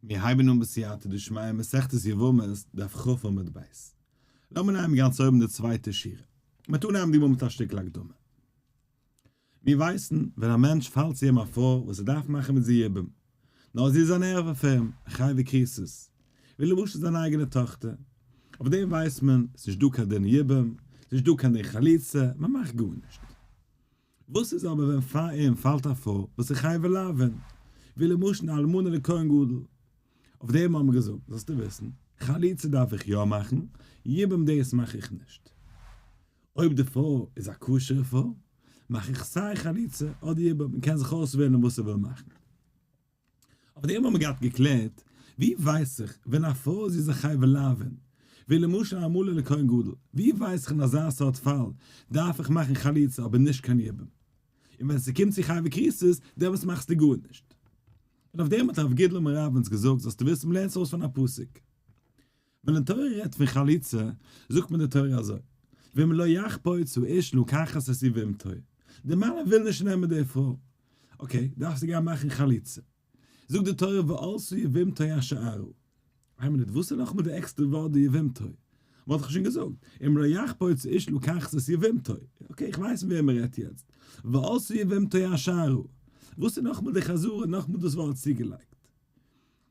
מיר הייבן אן בסייעתא דשמיא מסכת יבמות דף כ עמוד ב'. לאמיר נעמען גאנץ אויבן די צווייטע שורה. מ'וועט אנהייבן די גמרא מיט א שטיקל הקדמה. מיר ווייסן ווען א מענטש פאלט צו אים א פרוי וואס ער דארף מאכן מיט זי יבום, נאר זי איז אן ערווה פאר אים, א חייבי כריתות, ווי למשל זיין אייגענע טאכטער. אויף דעם ווייסט מען, ס'נישט דא קיין דין יבום, ס'נישט דא קיין דין חליצה, מ'מאכט גארנישט. וואס איז אבער ווען פאר אים פאלט א פרוי וואס איז חייבי לאוין, ווי למשל אלמנה לכהן גדול? אויף דעם האבן מיר געזאגט, זאלסטו וויסן, חליצה דארף איך יא מאכן, יבום דאס מאך איך נישט. אויב די פרוי איז א כשר'ע פרוי, מאך איך סיי חליצה אדער יבום, מען קען זיך אויסוועלן וואס ער וויל מאכן. אויף דעם האבן מיר געהאט געקלערט, ווי ווייס איך ווען א פרוי זי איז א חייבי לאוין, ווי למשל אלמנה לכהן גדול, ווי ווייס איך אין אזא סארט פאל דארף איך מאכן חליצה אבער נישט קיין יבום? און ווען ס'קומט צו חייבי כריתות דעמאלטס מאכסטו גארנישט. און אויף דעם האט רב גידל אמר רב אונז געזאגט זאלסטו וויסן מ'לערנט עס אויס פון א פסוק. ווען די תורה רעדט פון חליצה זאגט מען די תורה אזוי, ואם לא יחפוץ האיש לקחת את יבמתו, די מאן וויל נישט נעמען די פרוי, okay, דארפסטו גיין מאכן חליצה. זאגט די תורה ועלתה יבמתו השערה. איין מינוט, וואס איז נאכאמאל די עקסטערע ווארט די יבמתו? מ'האט דאך שוין געזאגט, אם לא יחפוץ האיש לקחת את יבמתו. okay, איך ווייס פון וועם מ'רעדט יעצט. ועלתה יבמתו השערה. וואס איז נאכאמאל די חזרה, נאכאמאל דאס ווארט צוגעלייגט?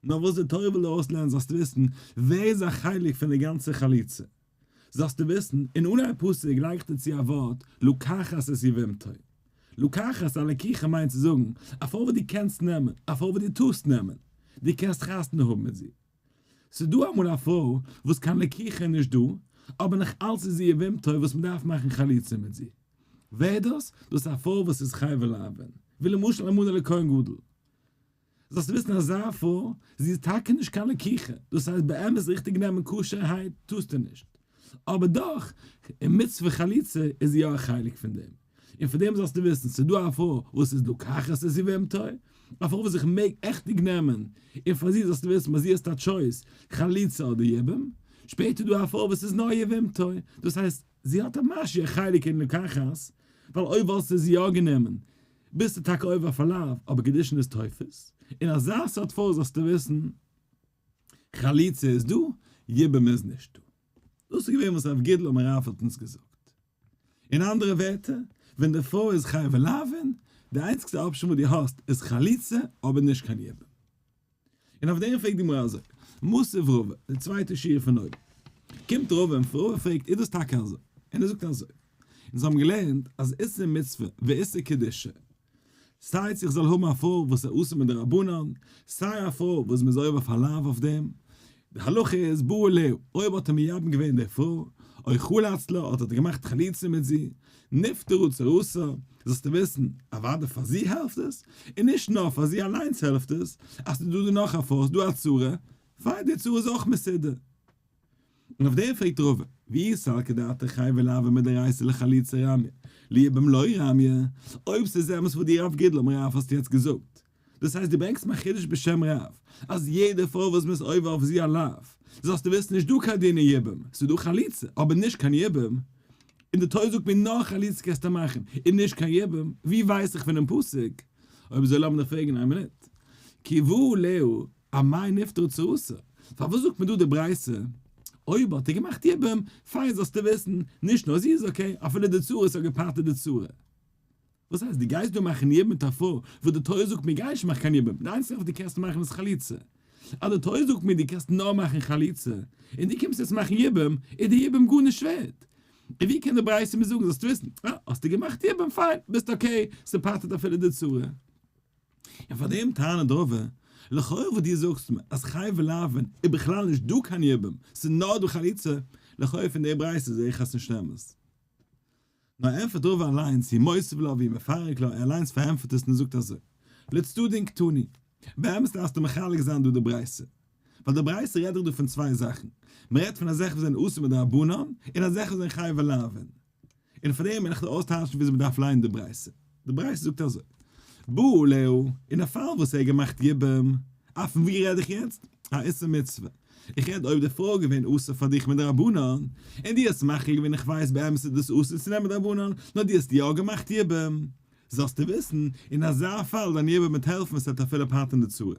נאר וואס די תורה וויל אויסלערנען זאלסטו וויסן, ווער איז א חלק פון די גאנצע חליצה? זאלסטו וויסן, אין אנהייב פסוק לייגט ער צו א ווארט לקחת את יבמתו. לקחת, א לקיחה מיינט צו זאגן, א פרוי וואס דו קענסט נעמען, א פרוי וואס דו טארסט נעמען, דו קענסט חתונה האבן מיט זי. ס'איז דא אמאל א פרוי וואס קיין לקיחה איז נישט דא, אבער נאך אלץ איז זי יבמתו וואס מ'דארף מאכן חליצה מיט זי. ווער איז דאס? דאס איז א פרוי וואס איז חייבי לאוין, ווי למשל אלמנה לכהן גדול. זאלסט וויסן אזא פרוי, זי איז טאקע נישט קיין לקיחה, דאס הייסט באמת ריכטיג נעמען כשר'הייט טוסטו נישט, אבער דאך אין מצוה חליצה איז זי יא א חלק פון דעם, און פון דעם זאלסטו וויסן, ס'איז דא א פרוי וואס איז לקחת את יבמתו, א פרוי וואס איך מעג עכטיג נעמען, און פאר זי זאלסטו וויסן ביי זי האסטו א choice, חליצה אדער יבום, שפעטער איז דא א פרוי וואס איז נאר יבמתו, דאס הייסט זי האט א משהו א חלק אין לקחת, ווייל אויב וואלסטו זי יא גענומען ביסטו טאקע עובר אויף א לאו, אבער קידושין איז תופס, און אזא סארט פרוי זאלסטו וויסן, חליצה איז דא, יבום איז נישט דא. דאס איז געווען וואס רב גידל אמר רב האט אונז געזאגט. אין אנדערע ווערטער, ווען די פרוי איז חייבי לאוין, די איינציגסטע option וואס דו האסט איז חליצה, אבער נישט קיין יבום. און אויף דעם פרעגט די גמרא אזוי, מתיב רבא, די צווייטע שורה פון אויבן, קומט רבא און רבא פרעגט איז דאס טאקע אזוי? און ער זאגט אזוי, אונז האבן געלערנט אז איסור מצוה ואיסור קדושה, סיי צו איך זאל האבן א פרוי וואס איז אסור מדרבנן, סיי א פרוי וואס מ'איז עובר אויף א לאו אויף דעם, די הלכה איז בא עליה, אויב האט ער מייבם געווען די פרוי, או חלץ לה, אדער האט ער געמאכט חליצה מיט זי, נפטרה צרתה, זאלסטו וויסן, אוודאי פאר זי העלפט עס, און נישט נאר פאר זי אליינס העלפט עס, אז ס'איז דא דא נאך א פרוי, ס'איז דא א צרה, פיין די צרה איז אויך מסודר. און אויף דעם פרעגט רבא, ואי סלקא דעתך חייבי לאוין מדאורייתא לחליצה רמיא, ליבום לא רמיא, אויב ס'איז אמת וואס דו רב גידל אמר רב האסט יעצט געזאגט, דאס הייסט דו ברענגסט מיר א חידוש בשם רב, אז יעדע פרוי וואס מ'איז עובר אויף זי א לאו, זאלסטו וויסן נישט דא קיין דיני יבום, ס'איז דא חליצה, אבער נישט קיין יבום, און די תורה זאגט מיר נאר חליצה קענסטו מאכן, און נישט קיין יבום, ווי ווייס איך פונעם פסוק? אויב אזוי לאמיר דיך פרעגן איין מינוט, כי בא עליה אמאי נפטרה צרתה, פארוואס זאגט מיר דא די ברייתא, אויב האט ער געמאכט יבום, פיין זאלסטו וויסן, נישט נאר זי איז okay, אפילו די צרה איז געפטר'ט די צרה. וואס הייסט דו גייסט דא מאכן יבום מיט א פרוי וואס די תורה זאגט מיר גיי נישט מאכן קיין יבום, די איינציגע זאך וואס דו קענסט מאכן איז חליצה, אז די תורה זאגט מיר דו קענסט נאר מאכן חליצה, און דו קומסט יעצט מאכן יבום, איז די יבום גארנישט ווערט. און ווי קען די ברייתא מיר זאגן זאלסט וויסן, אה, האסטו געמאכט יבום, פיין, ביסט okay, ס'פטר'ט אפילו די צרה. און פאר דעם טענה'ט רבא, לכאורה וואס דו זאגסט מיר אז חייבי לאוין איז בכלל נישט דא קיין יבום, ס'איז נאר דא חליצה, לכאורה פון די ברייתא זעה איך אז ס'נישט אמת. נאר ענטפערט רבא אליינס, הוא מותיב לה והוא מפרק לה, ער אליינס פארענטפערט עס און זאגט אזוי, לצדדין קתני, באמת דארפסטו מחלק זיין דא די ברייתא, ווייל די ברייתא רעדט דאך דא פון צוויי זאכן, מען רעדט פון אזעלכע וואס זענען אסור מדרבנן, און אזעלכע וואס זענען חייבי לאוין. און פאר דעם וויל איך דיר אויסטייטשן וויאזוי מען דארף ליינען די ברייתא. די ברייתא זאגט אזוי, בא עליה, אין א פאל וואס ער האט געמאכט יבום, אה פון ווי רעד איך יעצט? א איסור מצוה. איך רעד אויב די פרוי איז געווען אסור פאר דיך מדרבנן, און דו האסט מחליט געווען איך ווייס באמת איז דאס אסור צו נעמען מדרבנן, נאר דו האסט יא געמאכט יבום, זאלסטו וויסן, אין אזא פאל דיין יבום וועט העלפן עס וועט אפילו פטר'ן די צרה.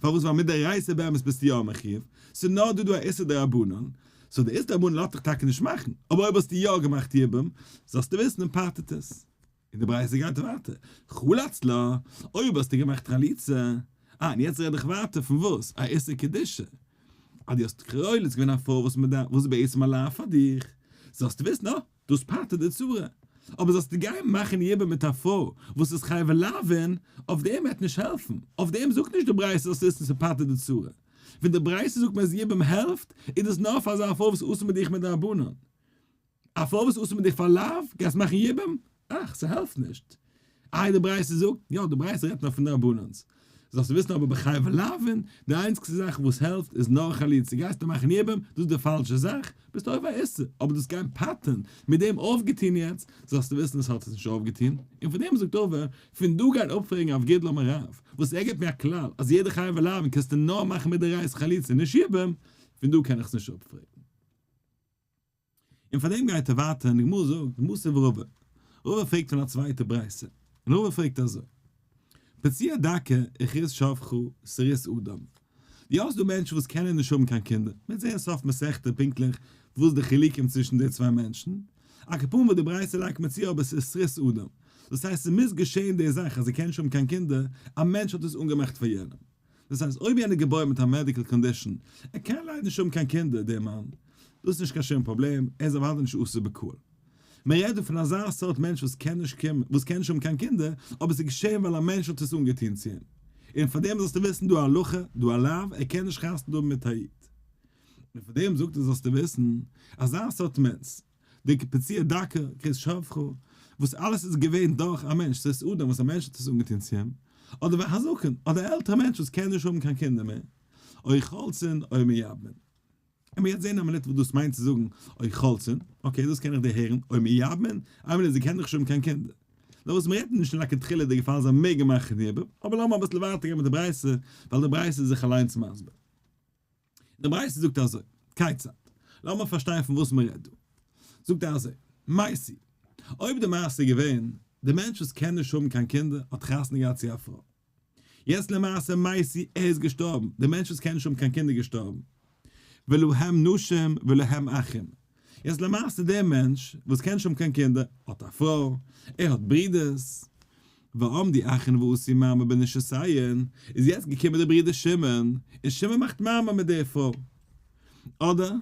פארוואס ווייל מדאורייתא באמת ביסטו יא מחיוב, ס'איז נאר דא דא א איסור דרבנן, so די איסור דרבנן לאזט דיך טאקע נישט מאכן, אבער אויב האסטו יא געמאכט יבום, זאלסטו וויסן און פטר'ט עס. און די ברייתא גייט ווייטער, חלץ לה, אויב האסטו געמאכט חליצה, אה, און יעצט רעד איך ווייטער פון וואס? א איסור קדושה. אז דו האסט חולץ געווען א פרוי וואס מען דארף, וואס איז בעצם א לאו פאר דיך, זאלסטו וויסן, אה, דאס פטר'ט די צרה. אבער זאלסטו גיין מאכן יבום מיט א פרוי וואס איז חייבי לאווין, אויף דעם וועט נישט העלפן. אויף דעם זאגט נישט די ברייתא זאלסטו וויסן ס'פטר'ט די צרה. ווען די ברייתא זאגט מיר אז יבום העלפט, איז דאס נאר פאר אזא פרוי וואס אסור מיט דיך מדרבנן. א פרוי וואס אסור מיט דיך פאר לאו, גייסט מאכן יבום? אך, ס'העלפט נישט. איי די ברייתא זאגט? יא, די ברייתא רעדט נאר פון דרבנן'ס. זאלסטו וויסן אבער בחייבי לאווין, די איינציגסטע זאך וואס העלפט איז נאר חליצה. גייסטו מאכן יבום, דאס איז די פאלשע זאך, ביסטו עובר איסור. אבער דאס גיין פטר'ן, מיט דעם אויפגעטון יעצט, זאלסטו וויסן עס האט עס נישט אויפגעטון. און פון דעם זאגט רבא, פון דא גיין אפפרעגן אויף גידול אמר רב, וואס ער גיבט מיר א כלל אז יעדע חייבי לאווין קענסטו נאר מאכן מדאורייתא חליצה נישט יבום, פון דא קען איך עס נישט אפפרעגן. און פאר דעם גייט ער ווייטער און די גמרא זאגט מתיב רבא, רבא פרעגט פון א צווייטע ברייתא, און רבא פרעגט אזוי, פצוע דכא וכרות שפכה סריס אדם, דו האסט דא מענטשן וואס קענען נישט האבן קיין קינדער, מ'וועט זעהן סוף מסכתא פונקטליך וואס די חילוקים צווישן די צוויי מענטשן, על כל פנים וואס די ברייתא לייגט מיר צו אבער ס'איז סריס אדם, דאס הייסט ס'מוז געשעהן די זאך אז ער קען נישט האבן קיין קינדער, א מענטש האט עס אנגעמאכט פאר יענעם. דאס הייסט אויב יענער געבוירן מיט א medical condition, ער קען ליידער נישט האבן קיין קינדער, דער מאן, דאס איז נישט קיין שום פראבלעם, ער איז אוודאי נישט אסור בקהל. מען רעדט דא פון אזא סארט מענטש וואס קען נישט קומען, וואס קען נישט האבן קיין קינדער, אבער עס איז געשען ווייל א מענטש האט עס אנגעטון צו אים. און פאר דעם זאלסטו וויסן דא א הלכה, דא א לאו, ער קען נישט חתונה האבן מיט א איד. און פאר דעם זאגט ער זאלסטו וויסן, אזא סארט מענטש, די פצוע דכא, כרות שפכה, וואס אלעס איז געווען דורך א מענטש, ס'איז אדם וואס א מענטש האט עס אנגעטון צו אים, אדער והזקן, אדער א עלטערע מענטש וואס קען נישט האבן קיין קינדער מער, או חולצין או מייבמין. עמיר יעצט זען א מינוט וואס דאס מיינט צו זאגן או חולצין, okay דאס קען איך דערהערן, או מייבמין, איין מינוט זיי קענען דאך נישט האבן קיין קינדער. נאר וואס מ'רעדט נישט אין לכתחילה די געפאל זיי מעגן מאכן יבום, אבער לאמיר אביסל ווייטער גיין מיט די ברייתא, ווייל די ברייתא איז זיך אליינס מסביר. די ברייתא זאגט אזוי, כיצד? לאמיר פארשטיין פון וואס מען רעדט דא. זאגט ער אזוי, מתו, אויב די מעשה איז געווען, די מענטש וואס קען נישט האבן קיין קינדער האט חתונה געהאט צו א פרוי. יעצט למעשה מתו, ער איז געשטארבן, די מענטש וואס קען נישט האבן קיין קינדער איז געשטארבן. ולהם נשים ולהם אחים. יעצט למעשה דער מענטש וואס קען נישט האבן קיין קינדער האט א פרוי, ער האט ברידערס, ועמדו אחין ועשו מאמר בנשותיהן, איז יעצט געקומען דער ברודער שמעון, און שמעון מאכט מאמר מיט דער פרוי. אדער,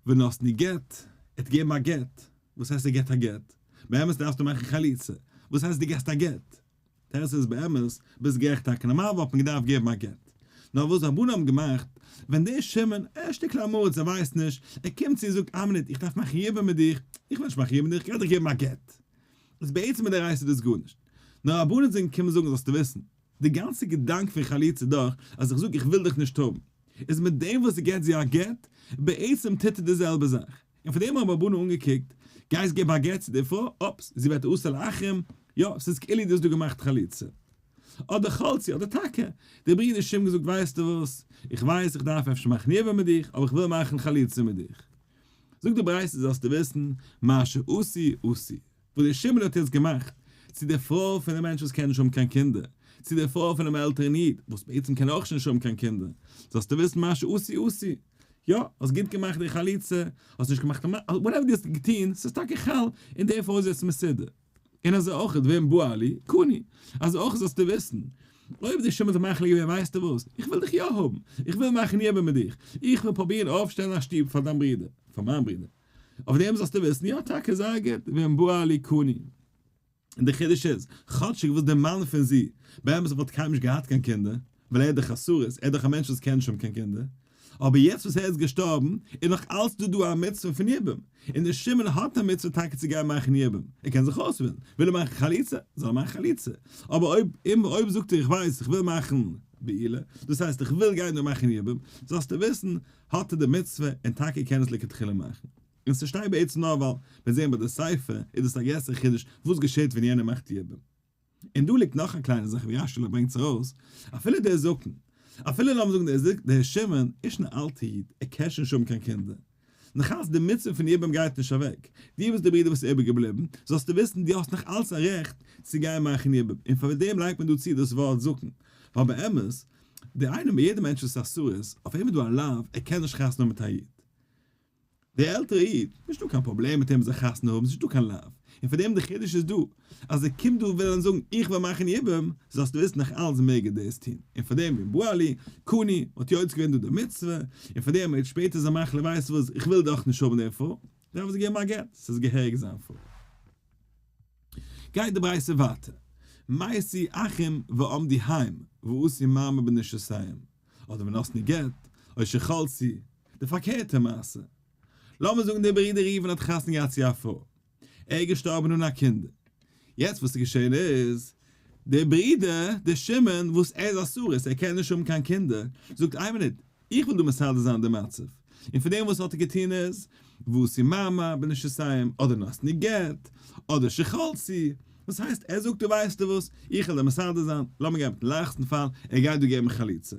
ונתנו גט, ער האט געגעבן א גט, וואס הייסט ער געבט א גט? באמת דארפסטו מאכן חליצה, וואס הייסט דו געבסט א גט? תירוץ איז באמת, ביסט גערעכט טאקע, נארמאל וואלט מען געדארפט געבן א גט. נאר וואס רבנן האבן געמאכט, ווען דער שמעון, ער איז שטיקל עם הארץ ער ווייסט נישט, ער קומט צו און זאגט, איין מינוט, איך דארף מאכן יבום מיט דיך, איך וויל נישט מאכן יבום מיט דיך, איך גיי דיך געבן א גט. איז בעצם מדאורייתא דאס גארנישט. נאר רבנן זענען געקומען זאגן זאלסטו וויסן, די גאנצע געדאנק פון חליצה איז דאך אז איך זאג איך וויל דיך נישט האבן, איז מיט דעם וואס ער געבט זי א גט, בעצם טוט ער די זעלבע זאך. און פון דעם האבן רבנן אנגעקוקט, גייסט געבן א גט צו די פרוי, אופס, זי ווערט אסור לאחים, יא, ס'איז כאילו דו האסט דא געמאכט חליצה. אדער חלצו, אדער טאקע, דער ברודער שמעון געזאגט ווייסטו וואס, איך ווייס איך דארף אפשר מאכן יבום מיט דיך, אבער איך וויל מאכן חליצה מיט דיך. זאגט די ברייתא זאלסטו וויסן, מה שעשו עשו, וואס דער שמעון האט יעצט געמאכט, צו די פרוי פון דעם מענטש וואס קען נישט האבן קיין קינדער, צו די פרוי פונעם עלטערן איד, וואס בעצם קען אויך שוין נישט האבן קיין קינדער, זאלסטו וויסן מה שעשו עשו, יא, האסט גוט געמאכט די חליצה, האסט נישט געמאכט א whatever דו האסט געטון, ס'איז טאקע חל, און די פרוי איז יעצט מסודר. און אזוי אויך ואם בעלו, קני, אזוי אויך זאלסטו וויסן, אויב דער שמעון האט מחליט געווען ווייסטו וואס, איך וויל דיך יא האבן, איך וויל מאכן יבום מיט דיך, איך וויל פרובירן אויפשטעלן א שטוב פאר דיין ברודער, פאר מיין ברודער, אויף דעם זאלסטו וויסן, יא טאקע זייער גוט, ואם בעלו קני. און דער חידוש איז, כאטשיג וואס דער מאן פון זי, באמת וואלט קיינמאל נישט געהאט קיין קינדער, ווייל ער איז דאך א סריס, ער איז דאך א מענטש וואס קען נישט האבן קיין קינדער, אבער יעצט וואס ער איז געשטארבן, איז נאך אלץ דא דא א מצוה פון יבום, און דער שמעון האט א מצוה טאקע צו גיין מאכן יבום, ער קען זיך אויסוועלן, וויל ער מאכן חליצה, זאל ער מאכן חליצה, אבער אויב אויב זאגט ער איך ווייס איך וויל מאכן בעילה, דאס הייסט איך וויל גיין דא מאכן יבום, זאלסטו וויסן, האט ער די מצוה, און טאקע קען עס לכתחילה מאכן. און ס'שטייט בעצם נאר ווייל מיר זעען ביי די סיפא איז דאס א גרעסערע חידוש וואס געשעט ווען יענער מאכט יבום. און דא ליגט נאך א קליינע זאך ווי רשי ברענגט עס ארויס, אפילו דער זקן, אפילו לאמיר זאגן דער זקן, דער שמעון איז שוין א אלטע איד, ער קען שוין נישט האבן קיין קינדער, נאך אלץ די מצוה פון יבום גייט נישט אוועק, דו ביסט דער ברודער וואס איז איבערגעבליבן, זאלסטו וויסן דו האסט נאך אלץ א רעכט צו גיין מאכן יבום, און פאר דעם לייגט מען דא צו דאס ווארט זקן, ווייל באמת. דער איינער, יעדער מענטש וואס איז א סריס, אויף אים איז דא א לאו, ער קען נישט חתונה האבן מיט א איד. דער עלטערע איד, נישטא קיין פראבלעם מיט אים זיך חתונה האבן, ס'נישטא קיין לאו. און פאר דעם די חידוש איז דא, אז ער קומט דא ווילן זאגן איך וויל מאכן יבום, זאלסטו וויסן נאך אלץ מעג ער דאס טון. און פאר דעם ואם בעלו, קני, האט יוצא געווען דא די מצוה, און פאר דעם ער האט שפעטער זיך מחליט ווייסט וואס, איך וויל דאך נישט האבן די פרוי, דארף זי געבן א גט, ס'איז געהעריג זיין פרוי. גייט די ברייתא ווייטער, מתו אחים ועמדו הם ועשו מאמר בנשותיהם, אדער ונתנו גט, או שחלצו, די פארקערטע מעשה. לאמיר זאגן דער ברודער ראובן האט חתונה געהאט צו א פרוי, ער איז געשטארבן אן א קינדער, יעצט וואס איז געשען איז, דער ברודער דער שמעון וואס ער איז א סריס ער קען נישט האבן קיין קינדער, זאגט איין מינוט, איך וויל דא מסדר זיין די מצב, און פון דעם וואס האט ער געטון איז, ועשו מאמר בנשותיהם, אדער נתנו גט, אדער שחלצו, וואס הייסט ער זאגט דא ווייסטו וואס, איך וועל דיר מסדר זיין, לאמיר גיין מיטן לייכסטן פאל, ער גייט דא געבן חליצה.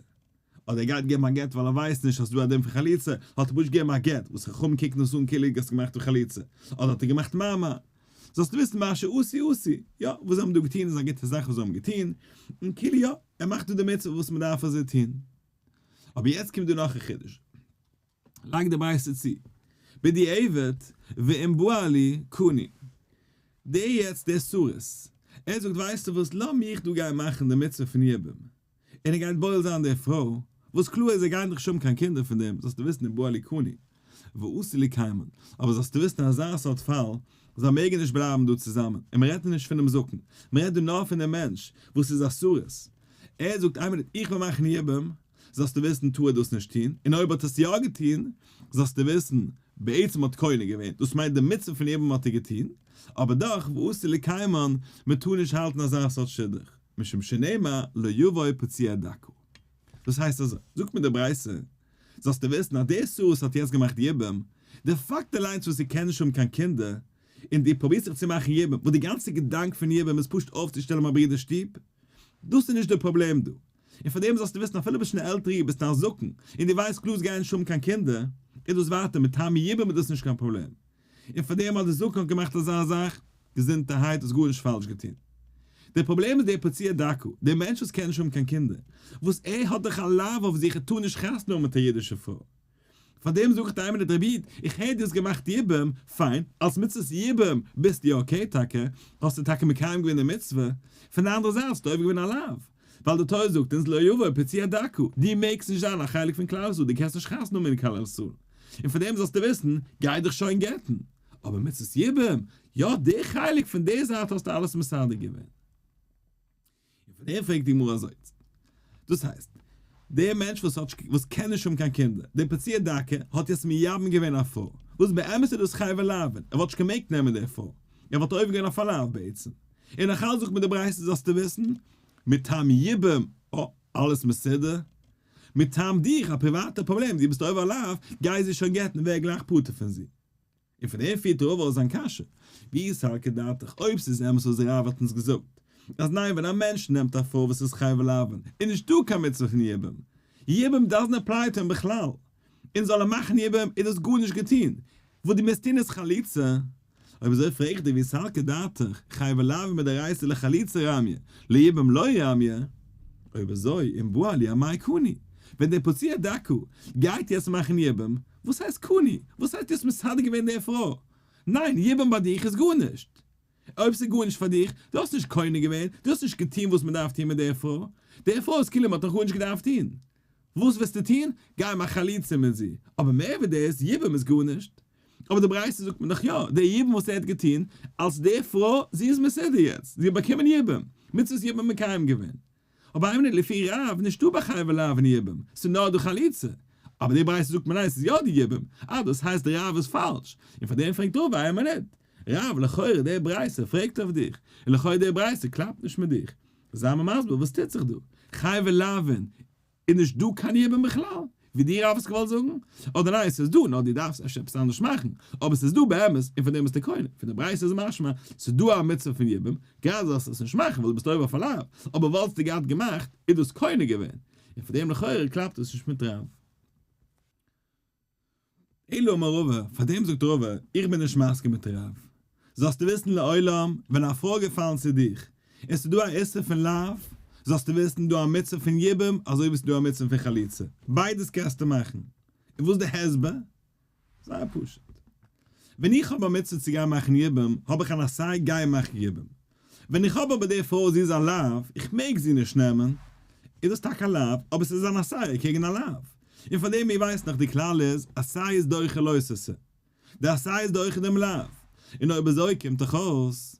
אדער ער גייט געבן א גט ווייל ער ווייסט נישט אז ס'דא א דין פון חליצה, האט ער פשוט געגעבן א גט, וואס חכמים קוקן עס אן כאילו דו האסט געמאכט די חליצה, אדער האט ער געמאכט מאמר. זאלסטו וויסן מה שעשו עשו, יא, וואס זיי האבן דא געטון איז א גוטע זאך וואס זיי האבן געטון, און כאילו יא, ער מאכט דא די מצוה וואס מ'דארף אזוי טון. אבער יעצט קומט דא נאך א חידוש. לייגט די ברייתא צו, בדיעבד ואם בעלו קני. דער יעצט דער סריס, ער זאגט ווייסטו וואס לאמיך דא גיין מאכן די מצוה פון יבום, און ער גייט בועל זיין די פרוי, וואס קלאר איז זיי גייען דאך נישט האבן קיין קינדער פון דעם, זאלסטו וויסן אם בעלו קני, ואסור לקיימן, אבער זאלסטו וויסן אזא סארט פאל, זיי מעגן נישט בלייבן דא צוזאמען, און מען רעדט דא נישט פונעם זקן, מען רעדט דא נאר פון דעם מענטש וואס איז א סריס, ער זאגט איין מינוט איך וויל מאכן יבום, זאלסטו וויסן טאר ער דאס נישט טון, און אויב האט עס יא געטון, זאלסטו וויסן, בעצם האט קונה געווען, דאס מיינט די מצוה פון יבום האט ער געטון, אבער דאך ואסור לקיימן, מען טאר נישט האלטן אזא סארט שידוך, משום שנאמר לא יבוא פצוע דכא. דאס הייסט אזוי, זאגט מיר די ברייתא, זאלסטו וויסן אז דער סריס האט יעצט געמאכט יבום, די פאקט אליינס וואס ער קען נישט האבן קיין קינדער, און דו פרובירסט זיך צו מאכן יבום, וואס די גאנצע געדאנק פון יבום איז פשוט אויפצושטעלן א ברודער'ס שטוב, דאס איז נישט די פראבלעם דא. און פאר דעם זאלסטו וויסן אפילו ביסט שוין א עלטערע איד ביסט א זקן און דו ווייסט קלאר עס גייען נישט האבן קיין קינדער, איז דאס ווייטער מטעם יבום איז דאס נישט קיין פראבלעם. און פאר דעם אז די זקן האט געמאכט אזא זאך, געזונטערהייט האסט גארנישט פאלש געטון. דער פראבלעם איז דער פצוע דכא, דער מענטש וואס קען נישט האבן קיין קינדער, וואס ער האט דאך א לאו אויף זיך ער טאר נישט חתונה האבן מיט א אידישע פרוי. פאר דעם זאג איך דיר איין מינוט רבי איד, איך הער דו האסט געמאכט יבום, פיין, אלס מצוות יבום ביסטו okay טאקע, האסטו טאקע מקיים געווען די מצוה, פון די אנדערע זייט האסטו עובר געווען א לאו, ווייל די תורה זאגט אונז לא יבוא פצוע דכא, דו מעגסט נישט זיין א חלק פון כלל ישראל, דו קענסט נישט חתונה האבן אין כלל ישראל, און פאר דעם זאלסטו וויסן, גיי דיך שוין גט'ן, אבער מצוות יבום, יא די חלק פון די זייט האסטו אלעס מסדר געווען. און פון דעם פרעגט די גמרא אזוי, דאס הייסט, דער מענטש וואס האט וואס קען נישט האבן קיין קינדער, דער פצוע דכא, האט יעצט מייבם געווען א פרוי, וואס באמת איז דאס חייבי לאוין, ער וואלט נישט געמעגט נעמען די פרוי, ער וואלט עובר געווען אויף א לאו בעצם. און נאך אלץ זאגט מיר די ברייתא זאלסטו וויסן, מטעם יבום, אה, אלעס מסודר, מטעם דיך, א פריוואטע פראבלעם, דו ביסט עובר א לאו, גיי זי שוין גט'ן, ווער גלייך פטור פון זי. און פון דעם פירט רבא אויס זיין קשיא, ואי סלקא דעתך, אויב ס'איז אמת וואס רב האט אונז געזאגט, אז ניין ווען א מענטש נעמט א פרוי וואס איז חייבי לאוין, איז נישטא קיין מצוה פון יבום, יבום doesn't apply to אים בכלל, און זאל ער מאכן יבום איז דאס גארנישט געטון, וואס דו מוזט טון איז חליצה. אויב אזוי פרעג איך דיר ואי סלקא דעתך, חייבי לאוין מדאורייתא לחליצה רמיא, ליבום לא רמיא, אויב אזוי אם בעלו אמאי קני, ווען דער פצוע דכא גייט יעצט מאכן יבום, וואס הייסט קני? וואס הייסט דו האסט מסדר געווען די פרוי? ניין, יבום ביי דיך איז גארנישט. אויב ס'איז גארנישט פאר דיך, דו האסט נישט קונה געווען, דו האסט נישט געטון וואס מ'דארף טון מיט די פרוי. די פרוי איז כאילו מ'האט נאך גארנישט געדארפט טון. וואס וועסטו טון? גיי מאך חליצה מיט זי. אבער מער ווי דאס, יבום איז גארנישט. אבער די ברייתא זאגט מיר דאך יא, די יבום וואס ער האט געטון, אלס די פרוי, זי איז מסודר יעצט, זי האט באקומען יבום, מצוות יבום מקיים געווען. אבער איין מינוט, לפי רב נישטא ביי חייבי לאוין יבום, ס'איז נאר דא חליצה. אבער די ברייתא זאגט מיר ניין ס'איז יא די יבום, אה דאס הייסט רב איז פאלש, און פאר דעם פרעגט רבא איין מינוט, רב לכאורה די ברייתא פרעגט אויף דיך, און לכאורה די ברייתא קלאפט נישט מיט דיך, זיי מיר מסביר וואס טוט זיך דא, חייבי לאוין איז נישט דא קיין יבום בכלל, ווי דו רב האסט געוואלט זאגן, אדער ניין ס'איז דא נאר דו דארפסט אפשר עפעס אנדערש מאכן, אבער ס'איז דא באמת און פון דעם ביסטו קונה, פון די ברייתא איז משמע ס'איז דא א מצוה פון יבום, גראדע זאלסטו עס נישט מאכן ווייל דו ביסט עובר אויף א לאו, אבער וואלסטו געהאט געמאכט איז דאס קונה געווען, און פון דעם לכאורה קלאפט עס נישט מיט רב. אלא אמר רבא, פאר דעם זאגט רבא, איך בין נישט מסכים מיט רב. זאלסטו וויסן לעולם, ווען א פרוי געפאלן צו דיך, און ס'איז דא א איסור פון לאו, זאלסטו וויסן דא א מצוה פון יבום אזוי ווי ס'איז דא א מצוה פון חליצה, ביידעס קענסטו מאכן. און וואס איז די הסבר? זייער פשוט. ווען איך האב א מצוה צו גיין מאכן יבום, האב איך אן עשה גיי מאך יבום. ווען איך האב אבער די פרוי זי איז א לאו, איך מעג זי נישט נעמען, איז דאס טאקע א לאו, אבער ס'איז אן עשה קעגן א לאו. און פאר דעם מיר ווייסן דאך די כלל איז, עשה איז דוחה לא תעשה. די עשה איז דוחה דעם לאו. און אויב אזוי קומט דאך אויס,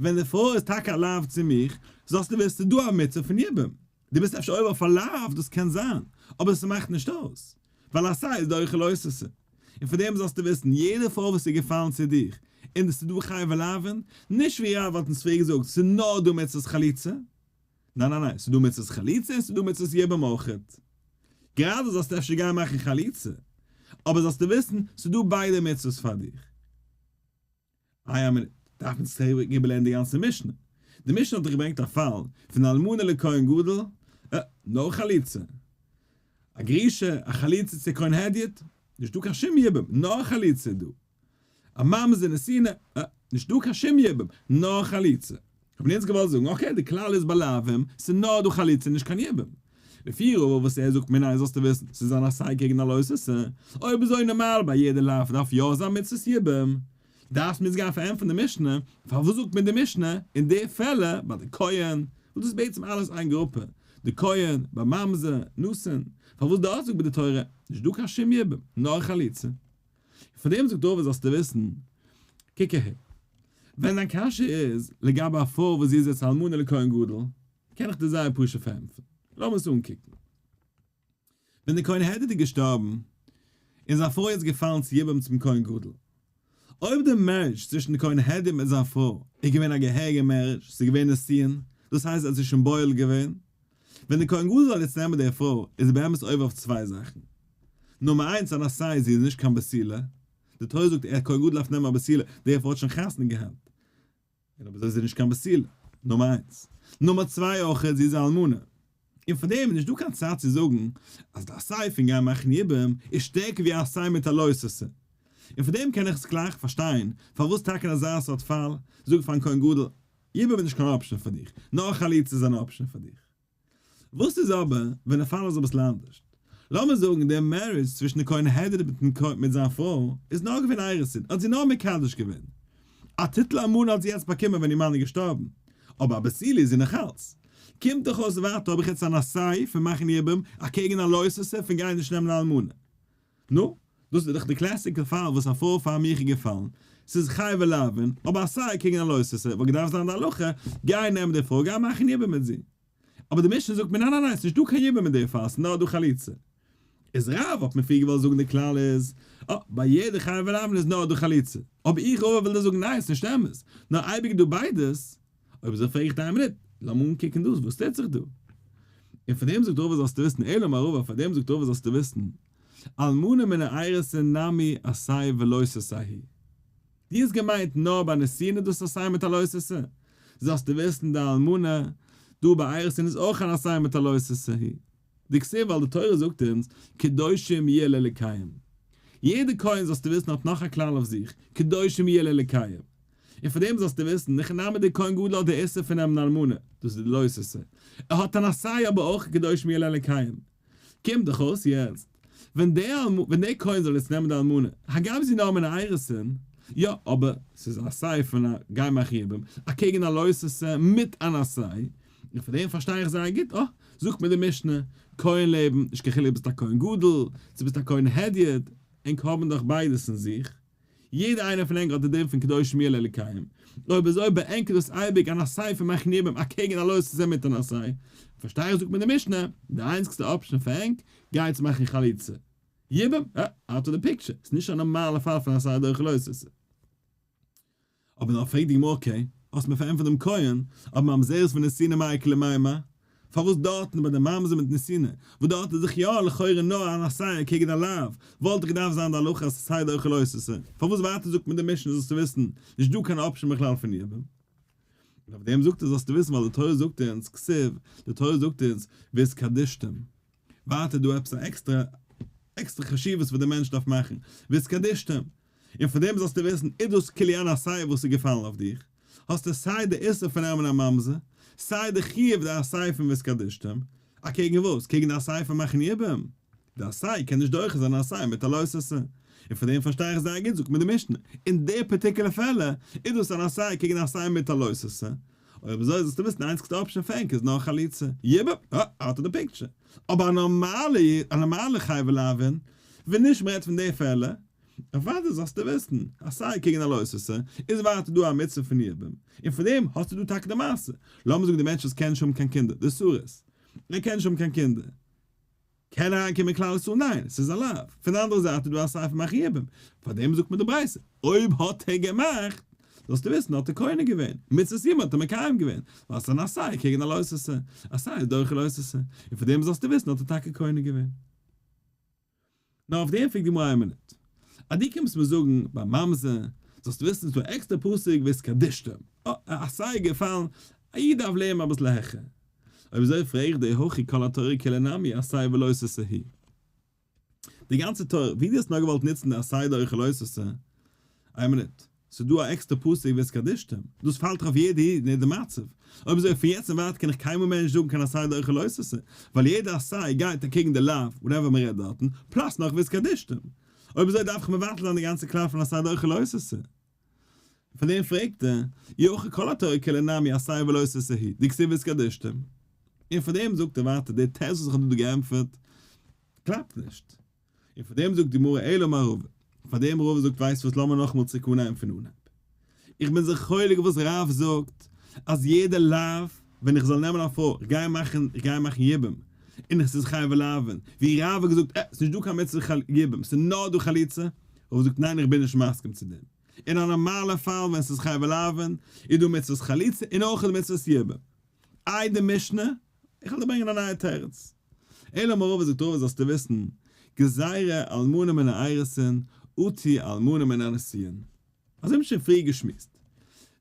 ווען די פרוי איז טאקע א לאו צו מיך, זאלסטו וויסן ס'איז דא א מצוה פון יבום. דו ביסט אפשר עובר אויף א לאו, דאס קען זיין, אבער ס'מאכט נישט אויס, ווייל עשה איז דוחה לא תעשה. און פון דעם זאלסטו וויסן, יעדע פרוי וואס איז געפאלן צו דיך, און ס'איז דא חייבי לאוין, נישט ווי רב האט אונז פריער געזאגט, ס'איז נאר דא מצוות חליצה. ניין ניין ניין, ס'איז דא מצוות חליצה און ס'איז דא מצוות יבום אויכעט. גראדע זאלסטו אפשר גיין מאכן חליצה, אבער זאלסטו וויסן, ס'איז דא ביידע מצוות פאר דיך. איי א מינוט, דארף מען צוריק איבערלערנען די גאנצע משנה? די משנה האט דאך געברענגט א פאל פון אלמנה לכהן גדול, אה, נאר חליצה. א גרושה, א חליצה צו כהן הדיוט, נישט דא קיין שום יבום, נאר חליצה איז דא. א ממזר נתינה, אה, נישט דא קיין שום יבום, נאר חליצה. האבן אונז געוואלט זאגן, okay, די כלל איז ביי לאווים, ס'איז נאר דא חליצה נישט קיין יבום. לפי רבא וואס ער זאגט מיר ניין זאלסטו וויסן, ס'איז אן עשה קעגן א לא תעשה, אויב אזוי נארמאל ביי יעדע לאו דארף יא זיין מצוות יבום. דארפסט מיר יעצט גיין פארענטפערן די משנה, פארוואס זאגט מיר די משנה אין די פעלער ביי די כהן, וואס דאס איז בעצם אלעס איין גרופע, די כהן, ביי ממזר, נתין, פארוואס דארט זאגט מיר די תורה, נישט דא קיין שום יבום, נאר חליצה. פון דעם זאגט רבא זאלסטו וויסן, קוק אהער, ווען דיין קשיא איז לגבי א פרוי וואס זי איז יעצט אלמנה לכהן גדול, קען איך דיר זייער פשוט פארענטפערן. לאמיר עס אנקוקן. ווען דער כהן הדיוט איז געשטארבן, איז זיין פרוי יעצט געפאלן צו יבום צום כהן גדול. אויב די marriage צווישן די כהן הדיוט מיט זיין פרוי איז געווען א געהעריגע marriage, ס'איז געווען נישואין, דאס הייסט ער האט זי שוין בועל געווען, ווען דער כהן גדול זאל יעצט נעמען די פרוי, איז ער באמת עובר אויף צוויי זאכן. נומער איינס, אן עשה זי איז נישט קיין בתולה. די תורה זאגט ער כהן גדול דארף נעמען א בתולה, די פרוי האט שוין חתונה געהאט. און אויב אזוי איז זי נישט קיין בתולה. נומער איינס. נומער צוויי אויך זי איז א אלמנה. און פאר דעם איז נישט דא קיין צד צו זאגן אז די עשה פון גיין מאכן יבום איז שטערקער ווי א עשה מיט א לא תעשה. און פאר דעם קען איך עס גלייך פארשטיין פארוואס טאקע אין אזא סארט פאל זאגט פארן כהן גדול יבום איז נישט קיין option פאר דיך, נאר חליצה איז אן option פאר דיך. וואס איז אבער ווען די פאל איז אביסל אנדערש? לאמיר זאגן די marriage צווישן די כהן הדיוט מיטן מיט זיין פרוי איז נאר געווען אירוסין, האט זי נאר מקדש געווען. א טיטל אלמנה האט זי יעצט באקומען ווען איר מאן איז געשטארבן, אבער א בתולה איז זי נאכאלץ. קומט דאך אויס ווייטער האב איך יעצט אן עשה פון מאכן יבום אקעגן א לא תעשה פון גיין נישט נעמען א אלמנה. נו, דאס איז דאך די classical פאל וואס א פרוי פאר מיך איז געפאלן, ס'איז חייבי לאוין, אבער עשה קעגן א לא תעשה וואלט געדארפט זיין די הלכה, גיי נעם די פרוי גיי מאכן יבום מיט זי. אבער די משנה זאגט מיר ניין ניין ניין ס'נישט דא קיין יבום אין די פאל ס'איז נאר דא חליצה. איז רב האט מיר פריער געוואלט זאגן די כלל איז, אה, ביי יעדע חייבי לאוין איז נאר דא חליצה. אבער איך רבא וויל דיר זאגן ניין ס'נישט אמת, נאר אייביג דא ביידעס. אויב אזוי פרעג איך דיין מינוט, לאמיר אנקוקן דאס, וואס טוט זיך דא? און פון דעם זאגט רבא זאלסטו וויסן, אלא אמר רבא, פאר דעם זאגט רבא זאלסטו וויסן, אלמנה מן האירוסין נמי עשה ולא תעשה היא. דו האסט געמיינט נאר ביי נישואין איז דאס עשה מיט א לא תעשה. זאלסטו וויסן די אלמנה דא ביי אירוסין איז אויך אן עשה מיט א לא תעשה היא. דכתיב ווייל די תורה זאגט אונז קדושים יהיו לאלקיהם. יעדע כהן זאלסטו וויסן האט נאך א כלל אויף זיך, קדושים יהיו לאלקיהם. און פאר דעם זאלסטו וויסן, הכי נמי דער כהן גדול האט די איסור פון נעמען אלמנה, דאס איז די לא תעשה. ער האט אן עשה אבער אויך קדושים יהיו לאלקיהם. קומט דאך אויס יעצט, ווען דער ווען דער כהן זאל יעצט נעמען די אלמנה, הגם זי נאר מן האירוסין, יא, אבער ס'איז א עשה פון א גיי מאך יבום, אקעגן א לא תעשה מיט אן עשה, און פאר דעם פארשטיי איך זייער גוט, אה, זאגט מיר די משנה, כהן לעבן, נישט קיין חילוק ביסט א כהן גדול, צו ביסט א כהן הדיוט, ענק האבן דאך ביידעס אין זיך, יעדער איינער פון ענק האט די דין פון קדושים יהיו לאלקיהם, אויב אזוי ביי ענק איז דאס אייביג אן עשה פון מאכן יבום אקעגן א לא תעשה מיט אן עשה, פארשטיי איך זאגט מיר די משנה, די איינציגסטע option פאר ענק, גייטס מאכן חליצה. יבום? אה, out of the picture, ס'איז נישט א נארמאלע פאל פון עשה דוחה לא תעשה. אבער נאר פרעגט די גמרא okay, האסט מיר פארענטפערט דעם כהן, אבער ממזרת ונתינה מאי איכא למימר, פארוואס דארטן ביי די ממזר מיט נתינה, וואס דארט איז דאך יא לכאורה נאר אן עשה קעגן א לאו, וואלט דאך געדארפט זיין די הלכה אז ס'איז עשה דוחה לא תעשה, פארוואס ווייטער זאגט מען די משנה זאלסטו וויסן, נישט דא קיין option בכלל פון יבום. און אויף דעם זאגט ער זאלסטו וויסן ווייל די תורה זאגט אונז, כתיב, די תורה זאגט אונז, והתקדשתם. ווייטער דא עפעס א עקסטרע עקסטרע חשיבות וואס די מענטש דארף מאכן, והתקדשתם. און פון דעם זאלסטו וויסן, איז דאס כאילו אן עשה וואס איז געפאלן אויף דיך, האסטו סיי די איסור פון נעמען א ממזר, סיי די חיוב די עשה פון והתקדשתם, אקעגן וואס? קעגן די עשה פון מאכן יבום? די עשה קען נישט דוחה זיין א עשה מיט א לא תעשה. און פון דעם פארשטיי איך זייער גוט זאגט מיר די משנה, אין די particular פעלער איז דאס אן עשה קעגן א עשה מיט א לא תעשה. אויב אזוי זאלסטו וויסן די איינציגסטע option פאר ענק איז נאר חליצה. יבום? אה, out of the picture. אבער א נארמאלע א נארמאלע חייבי לאוין, ווען נישט מ'רעדט פון די פעלער, אוודאי זאלסטו וויסן, עשה קעגן א לא תעשה, איז ווייטער דא א מצוה פון יבום. און פון דעם האסטו דא טאקע די מעשה. לאמיר זאגן די מענטש וואס קען נישט האבן קיין קינדער, די סריס. ער קען נישט האבן קיין קינדער. קען אריינקומען אין כלל ישראל? ניין, ס'איז א לאו. פון די אנדערע זייט איז דא א עשה פון מאכן יבום. פאר דעם זאגט מען די ברייתא, אויב האט ער געמאכט, זאלסטו וויסן האט ער קונה געווען, מצות יבום האט ער מקיים געווען, ווייל ס'איז אן עשה קעגן א לא תעשה, עשה איז דוחה לא תעשה, און פאר דעם זאלסטו וויסן האט ער טאקע קונה געווען. נאר אויף דעם פרעגט די גמרא איין מינוט. אז דו קומסט מיר זאגן ביי ממזר, זאלסטו וויסן ס'איז דא א עקסטער פסוק והתקדשתם. אה, עשה איז געפאלן, א איד דארף לערנען אביסל העכער. אויב אזוי פרעג איך דיר, הכי כל התורה כולה נמי עשה ולא תעשה היא. די גאנצע תורה, ווי דו האסט נאר געוואלט נוצן די עשה דוחה לא תעשה, איין מינוט, ס'איז דא א עקסטער פסוק והתקדשתם, דאס פאלט דאך אויף יעדע איד אין יעדע מצב, אויב אזוי פון יעצט און ווייטער קען איך קיינמאל מער נישט זאגן קיין עשה דוחה לא תעשה, ווייל יעדע עשה גייט אקעגן די לאו, whatever מ'רעדט דארטן, plus נאך והתקדשתם. אויב אזוי דארף איך מבטל זיין די גאנצע כלל פון עשה דוחה לא תעשה. פון דעם פרעגט ער, אי הכי כל התורה כולה נמי עשה ולא תעשה היא, דכתיב והתקדשתם. און פון דעם זאגט ער ווייטער, די תירוץ וואס איך האב דא געענטפערט קלאפט נישט. און פאר דעם זאגט די גמרא אלא אמר רבא, פאר דעם רבא זאגט ווייסט וואס לאמיר נאכאמאל צוריק אנהייבן פון אנהייב. איך בין זיך חולק וואס רב זאגט אז יעדע לאו ווען איך זאל נעמען א פרוי איך גיי מאכן איך גיי מאכן יבום און עס איז חייבי לאוין ווי רב האט געזאגט אה ס'נישט דא קיין מצוה יבום ס'איז נאר דא חליצה, רבא זאגט ניין איך בין נישט מסכים צו דעם, אין א נארמאלע פאל ווען ס'איז חייבי לאוין איז דא מצוות חליצה און אויך די מצוות יבום. איי די משנה? איך וועל דיר ברענגען א נייע תירוץ. אלא אמר רבא זאגט רבא זאלסטו וויסן, גזירה אלמנה מן האירוסין, אטו אלמנה מן הנישואין. אזוי האט מען שוין פריער געשמועסט.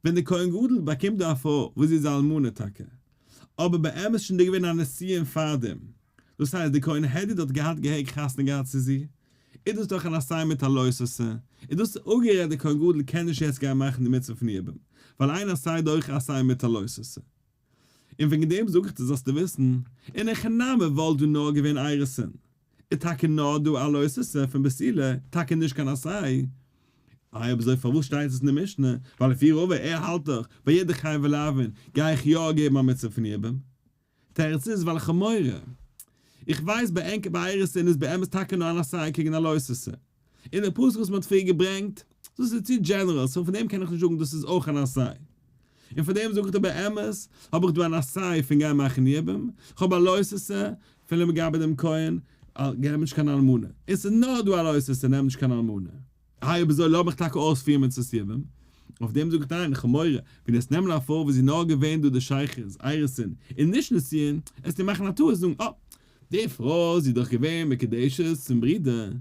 ווען דער כהן גדול באקומט דא א פרוי וואס זי איז א אלמנה טאקע, אבער באמת שוין דא געווען א נישואין פארדעם, דאס הייסט דער כהן הדיוט האט געהאט געהעריג חתונה געהאט צו זי, איז דאס דאך אן עשה מיט א לא תעשה, איז דאס אפגערעדט דער כהן גדול קען נישט יעצט גיין מאכן די מצוה פון יבום, ווייל אין עשה דוחה עשה מיט א לא תעשה. און וועגן דעם זאג איך דיר זאלסטו וויסן, אין הכי נמי וואלט דא נאר געווען אירוסין, איז טאקע נאר דא א לא תעשה פון בתולה, טאקע נישט קיין עשה. איי אויב אזוי פארוואס שטייט עס אין די משנה, ווייל לפי רבא ער האלט דאך ביי יעדע חייבי לאוין גיי איך יא געבן א מצוה פון יבום. תירוץ איז ווייל איך האב מורא. איך ווייס ביי ענק ביי אירוסין איז באמת טאקע נאר אן עשה קעגן א לא תעשה. און די פסוק וואס מען האט פריער געברענגט, דאס איז צו general, so פון דעם קען איך נישט זאגן דאס איז אויך אן עשה. און פון דעם זאג איך דיר באמת, האב איך דא אן עשה פון גיין מאכן יבום, איך האב א לא תעשה פון לגבי דעם כהן, געב נישט קיין אלמנה. און ס'איז נאר דא א לא תעשה, נעם נישט קיין אלמנה. איי אויב אזוי לאמיך טאקע אויספירן מצות יבום. אויף דעם זאג איך ניין, איך האב מורא, ווען דו וועסט נעמען א פרוי וואס איז נאר געווען דא די שייכות, אירוסין, און נישט נישואין, וועסטו מאכן א טעות זאגן, אה, די פרוי זי איז דאך געווען מקודשת צום ברודער,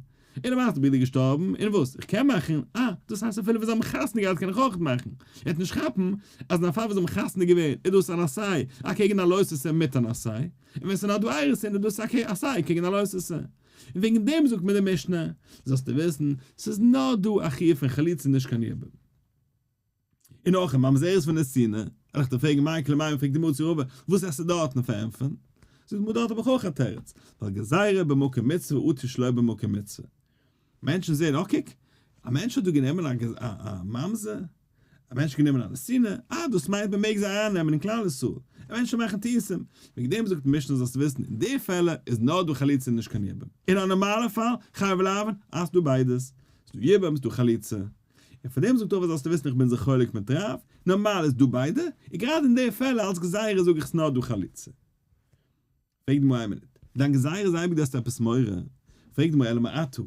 און למעשה די ברודער געשטארבן, און וואס? איך קען מאכן? אה, דאס הייסט אפילו ווען זיי האבן חתונה געהאט קען איך אויך מאכן. ער וועט נישט כאפן אז אין א פאל וואס זיי האבן חתונה געווען איז דאס אן עשה אקעגן א לא תעשה מיט אן עשה, און ווען ס'איז נאר דא אירוסין איז דאס א עשה קעגן א לא תעשה. און וועגן דעם זאגט מיר די משנה, זאלסטו וויסן, ס'איז נאר דא א חיוב פון חליצה נישט קיין יבום. און אויך אין ממזרות פון נתינה, וועל איך דיר פרעגן מאי איכא למימר פרעגט די גמרא צו רבא, וואס עסטו דארטן פארענטפערן? זאגט די גמרא דארט האב איך אויך א תירוץ, ווייל גזירה במקום מצוה אטו שלא במקום מצוה. מענטשן זעען, אה קוק, א מענטש האט דא גענומען א ממזר, א מענטש האט גענומען א נתינה, אה דאס מיינט מען מעג זיי ארייננעמען אין כלל ישראל, און מענטשן מאכן טעותים, וועגן דעם זאגט די משנה זאלסטו וויסן אין די פעלער איז נאר דא חליצה און נישט קיין יבום, אין א נארמאלע פאל חייבי לאוין אז ס'דא ביידעס, ס'דא יבום ס'דא חליצה, און פאר דעם זאגט רבא זאלסטו וויסן איך בין זיך חולק מיט רב, נארמאל איז דא ביידע, און גראדע אין די פעלער אלס גזירה זאג איך ס'נאר דא חליצה. פרעגט די גמרא איין מינוט, דיין גזירה איז אייביג דו האסט עפעס מורא? פרעגט די גמרא אלא מעתה,